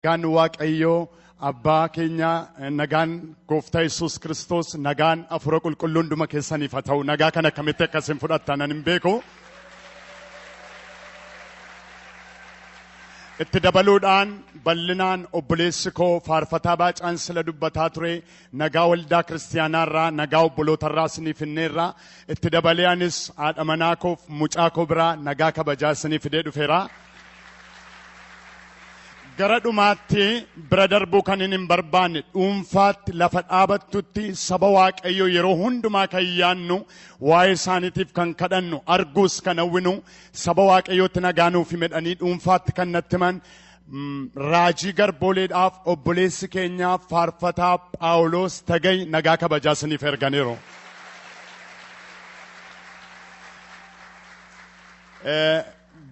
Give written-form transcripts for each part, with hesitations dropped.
Nagaan Waaqayyoo Abbaa keenya, nagaan Gooftaa Yesuus Kiristoos, nagaan Hafuura Qulqulluu hunduma keessaniif haa ta'u. Nagaa kana akkamitti akka isin fudhattan ani hin beeku. Itti dabaluudhaan bal'inaan obboleessi koo faarfataa Baacaan sila dubbataa ture nagaa waldaa kiristiyaanaa irraa nagaa obboloota irraa isiniif finneerra. Itti dabalee anis haadha manaa koof mucaa koo biraa nagaa kabajaa isinii fidee dhufeera. Gara dhumaatti bira darbuu kan hin barbaanne dhuunfaatti lafa dhaabattutti saba Waaqayyoo yeroo hundumaa kan yaannu waa'ee isaaniitiif kan kadhannu arguus kan hawwinu saba Waaqayyootti nagaa nuuf himedhanii dhuunfaatti kan natti himan raajii garbooleedhaaf obboleessi keenya faarfataa Phaawulos Tagay nagaa kabajaa isiniif erganiiru.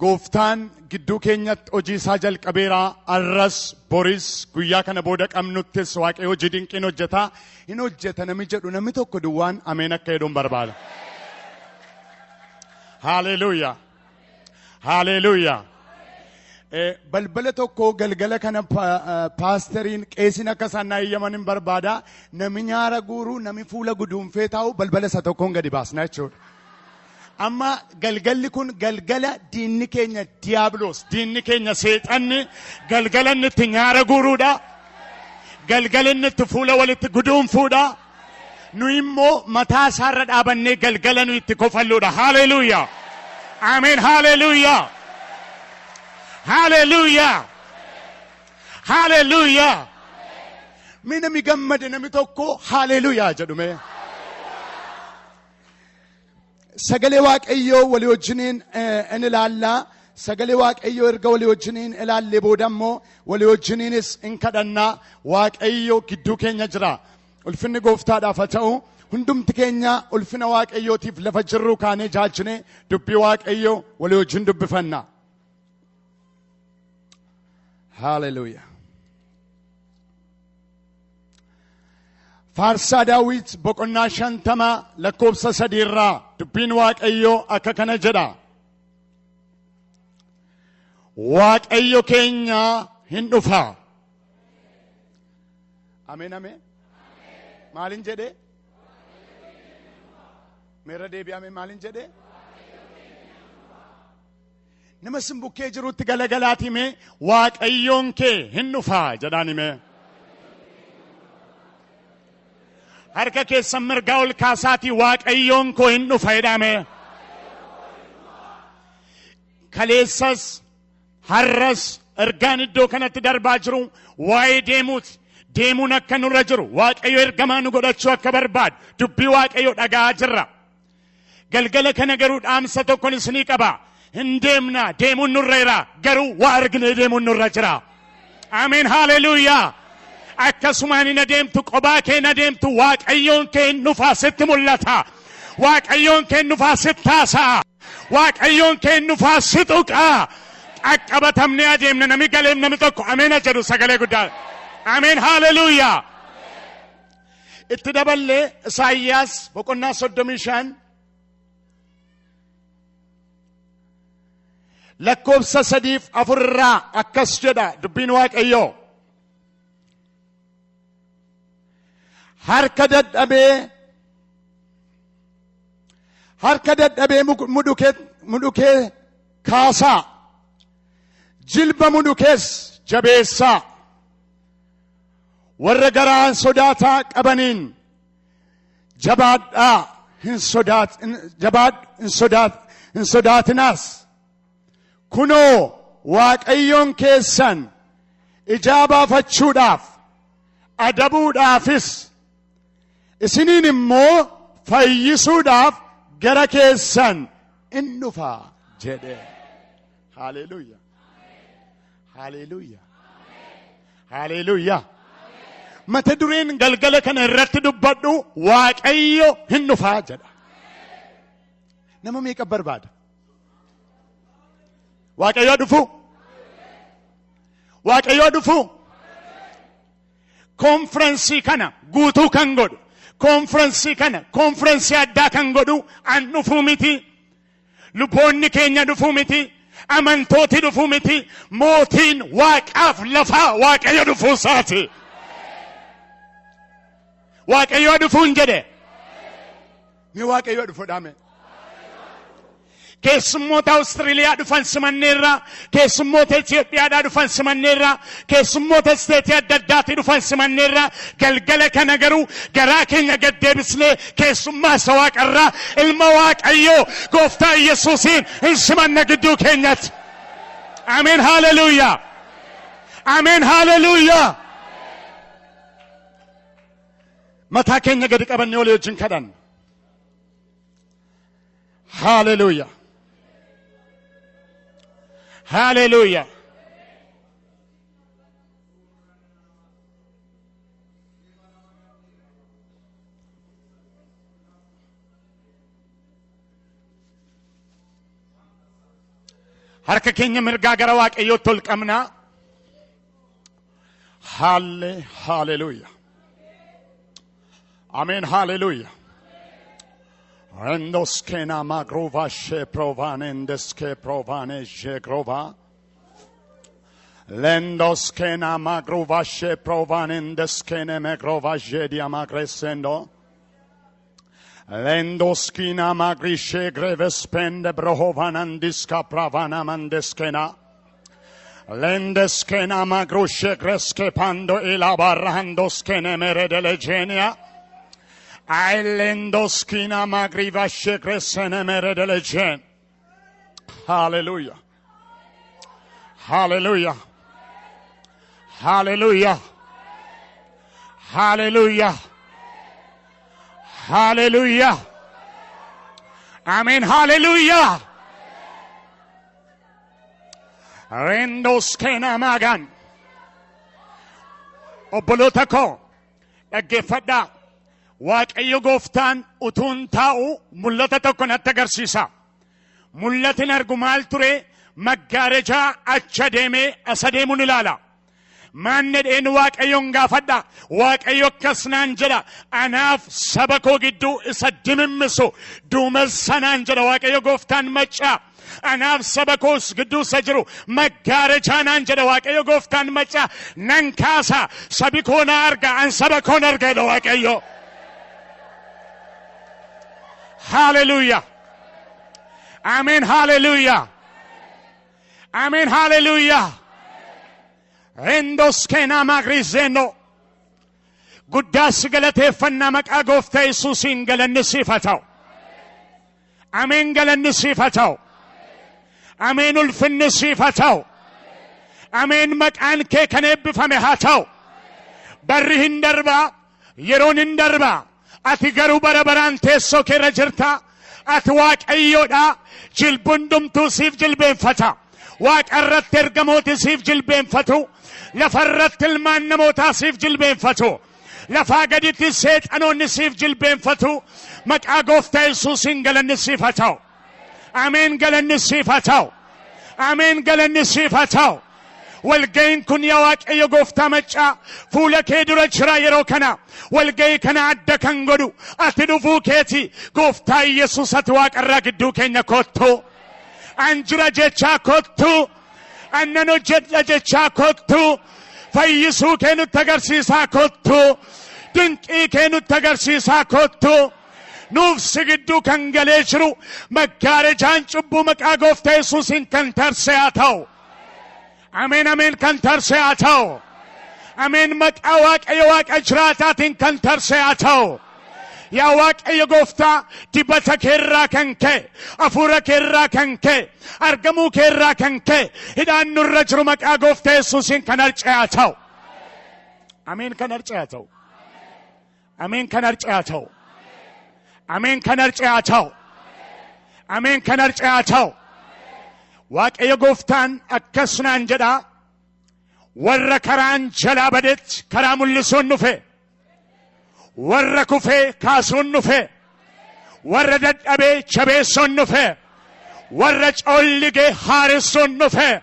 Gooftaan gidduu keenyatti hojii isaa jalqabeera. Arras, boris, guyyaa kana booda qabnuttis Waaqayyo hojii dinqiin hojjeta. Hin hojjeta namni jedhu namni tokko duwwaan ameen akka jedhuun barbaada. Haaleluuyaa. Haaleluuyaa. Balbala tokko galgala kana paasteriin qeesiin akka isaan naa eeyyaman hin barbaada. Nami nyaara guuru, nami fuula guduunfee taa'u balbala isa tokkoon gadi baasna jechuudha. Amma galgalli kun galgala diinni keenya diiyaabiloos, diinni keenya seexanni galgala inni itti nyaara guuruudha. Galgala inni itti fuula walitti guduunfuudha. Nu immoo mataa isaarra dhaabannee galgala nu itti kofalluudha. Haaleluuyaa. Ameen. Haaleluuyaa. Haaleluuyaa. Haaleluuyaa. Mee namni gammade namni tokko haaleluuyaa jedhu mee. Sagalee Waaqayyoo walii wajjiniin in ilaalla. Sagalee Waaqayyoo erga walii wajjiniin ilaallee booda immoo walii wajjiniinis in kadhanna. Waaqayyo gidduu keenya jira. Ulfinni gooftaadhaaf haa ta'u. Hundumti keenya ulfina Waaqayyootiif lafa jirru kaanee jaajjinee dubbii Waaqayyoo walii wajjin dubbifanna. Haaleluyyaa. Faarsaa Daawit boqonnaa 50 lakkoofsa 3 irraa dubbiin Waaqayyoo akka kana jedha. Waaqayyo keenya hin dhufa. Ameen ameen. Maalin jedhee? Meerra deebi'ame maalin jedhee? Nama sin bukkee jirutti galagalaatii mee Waaqayyoon kee hin dhufaa jedhaan himee. Harka keessan mirgaa ol kaasaatii Waaqayyoon koo hin dhufa jedhame. Kaleessas har'as ergaan iddoo kanatti darbaa jiru waa'ee deemuuti. Deemuun akka nurra jiru Waaqayyo ergamaa nu godhachuu akka barbaadu dubbii Waaqayyo dhaga'aa jirra. Galgala kana garuu dhaamsa tokkon isinii qaba. Hin deemna, deemuun nurra jira. Garuu waa arginee deemuun nurra jira. Ameen, haaleluuyaa. Akkasumaan hin adeemtu, qobaa kee hin adeemtu, Waaqayyoon kee hin dhufaa sitti mul'ata. Waaqayyoon kee hin dhufaa sitti haasa'a. Waaqayyoon kee hin dhufaa si tuqa. Qaqqabatamnee adeemna nami galeem nami tokko ameena jedhu sagalee guddaa. Ameen, haaleluuyaa. Itti daballee Isaayyaas boqonnaa 35 lakkoofsa 3f 4 irraa akkas jedha dubbiin Waaqayyoo. Harka dadhabee harka dadhabee mudhukee kaasaa, jilba mudhukees jabeessaa. Warra garaan sodaataa qabaniin jabaadhaa hin sodaat jabaadhu hin sodaat hin sodaatinaas kunoo Waaqayyoon keessan ijaa baafachuudhaaf adabuudhaafis isiniin immoo fayyisuudhaaf gara keessan in dhufa jedhe. Haleluuyaa. Haleluuyaa. Haleluuyaa. Mata dureen galgala kana irratti dubbadhu Waaqayyo hin dhufaa jedha. Nama meeqa barbaada? Waaqayyo dhufu. Waaqayyo dhufu. Koonfirensii kana guutuu kan godhu. Koonfirensii kana koonfirensii addaa kan godhu an dhufuu miti. Luboonni keenya dhufuu miti. Amantooti dhufuu miti, mootiin waaqaaf lafaa Waaqayyo dhufuu isaati. Waaqayyo dhufuun jedhe. Mee Waaqayyo dhufu dhaame. Keessummoota Awustiraaliyaa dhufan simanneerra, keessummoota Itoophiyaadhaa dhufan simanneerra, keessummoota isteetii adda addaatii dhufan simanneerra. Galgala kana garuu garaa keenya gad deebisnee keessummaa isa waaqarraa ilma Waaqayyoo gooftaa Yesuusiin hin simanna gidduu keenyatti. Ameen haaleluyyaa. Ameen haaleluyyaa. Mataa keenya gadi qabannee olii wajjin kadhanna. Hallelujah. Hallelujah. Harka keenya mirgaa gara Waaqayyootti ol qabnaa. Halle hallelujah. Ameen hallelujah. Rendoskena magrova she provanendeske provane jegrova. Lendoskena magrova she provanendeskene megrova jedia magresendo. Lendoskina magrishe grevespende brohovanandiska pravana mandeskena. Lendeskena magrushe greske pando ilabarrandoskene meredelegenia. Ailendoskina magrivashe gresene meredelegen. Hallelujah. Hallelujah. Hallelujah. Hallelujah. Hallelujah. Amen. Hallelujah. Rendoskena magan. Obboloota koo dhaggeeffadhaa. Waaqayyo gooftaan utuun taa'u mul'ata tokko natti agarsiisa. Mul'atin argu maal ture? Maggaarejaa acha deemee asa deemuun ilaala. Maan jedheen Waaqayyoon gaafadha. Waaqayyo akkas naan jedha. Anaaf saba koo gidduu isa dimimmisu duumessa naan jedha Waaqayyo gooftaan maccaa. Anaaf saba koos gidduu isa jiru maggaarejaa naan jedha Waaqayyo gooftaan maccaa. Nan kaasa sabi koo na arga an saba koon arga jedha Waaqayyo. Hallelujah. Ameen hallelujah. Ameen hallelujah. Rendos keenaa maagriizeenoo. Guddaa si galateeffannaa maqaa gooftaa Yesuusiin galanni siif haa ta'u. Ameen galanni siif haa ta'u. Ameen ulfinni siif haa ta'u. Ameen maqaan kee kan eebbifame haa ta'u. Barri hin darbaa, yeroon hin darbaa. Ati garuu bara baraan teessoo kee irra jirta. Ati Waaqayyoodha. Jilbi hundumtuu siif jilbeenfata. Waaqa irratti ergamooti siif jilbeenfatu. Lafa irratti ilmaan namootaa siif jilbeenfatu. Lafaa gaditti seexanoonni siif jilbeenfatu. Maqaa gooftaa Yesuusiin galanni siif haa ta'u. Ameen galanni siif haa ta'u. Ameen galanni siif haa ta'u. Walga'iin kun yaa Waaqayyo gooftaa maccaa fuula kee dura jira yeroo kana. Walga'ii kana adda kan godhu ati dhufuu keeti. Gooftaa Yesuus ati waaqarraa gidduu keenya kottu. An jira jechaa kottu. An nan hojjedha jechaa kottu. Fayyisuu kee nutti agarsiisaa kottu. Dinqii kee nutti agarsiisaa kottu. Nuuf si gidduu kan galee jiru maggaarejaan cubbuu maqaa gooftaa Yesuusiin kan tarsee haa ta'u. Ameen ameen kan tarsee haa ta'u. Ameen maqaa Waaqayyo Waaqa jiraataatiin kan tarsee haa ta'u. Yaa Waaqayyo gooftaa dibata keerraa kan ka'e, hafuura keerraa kan ka'e, argamuu keerraa kan ka'e, hidhaan nurra jiru maqaa gooftaa Yesuusiin kan harca'e haa ta'u. Ameen kan harca'e haa ta'u. Ameen kan harca'e haa ta'u. Ameen kan harca'e haa ta'u. Ameen kan harca'e haa ta'u. Waaqayyo gooftaan akkas naan jedha. Warra karaan jalaa badetti karaa mul'isuun dhufe. Warra kufee kaasuun dhufe. Warra dadhabee jabeessuun dhufe. Warra coolligee haaressuun dhufe.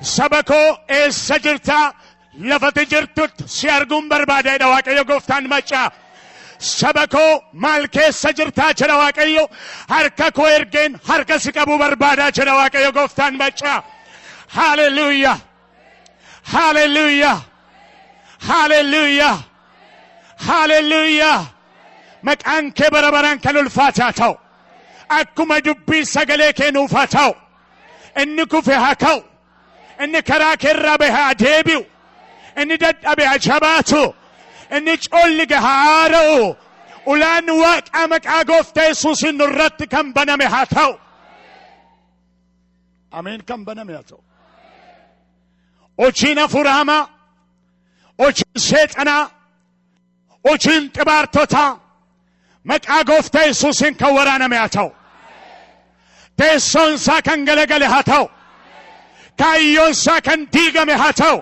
Saba koo eessa jirtaa? Lafati jirtutti si arguun barbaada jedha Waaqayyo gooftaan maccaa. Saba koo, maal keessa jirtaa jedha Waaqayyo. Harka koo ergeen harka si qabuu barbaadaa jedha Waaqayyo gooftaan maccaa. Haaleluyyaa! Haaleluyyaa! Haaleluyyaa! Haaleluyyaa! Maqaan kee bara baraan kan ulfaataa ta'u. Akkuma dubbii sagalee kee nuuf haa ta'u. Inni kufe haa ka'u. Inni karaa keerraa bahe haa deebi'u. Inni dadhabe haa jabaatu. Inni coollige haa haara'u. Ulaan Waaqaa maqaa gooftaa Yesuusiin nurratti kan baname haa ta'u. Ameen, kan baname haa ta'u. Hojiin hafuura hamaa, hojiin seexanaa, hojiin xibaartotaa maqaa gooftaa Yesuusiin kan waraaname haa ta'u. Teessoon isaa kan galagale haa ta'u. Kaayyoon isaa kan diigame haa ta'u.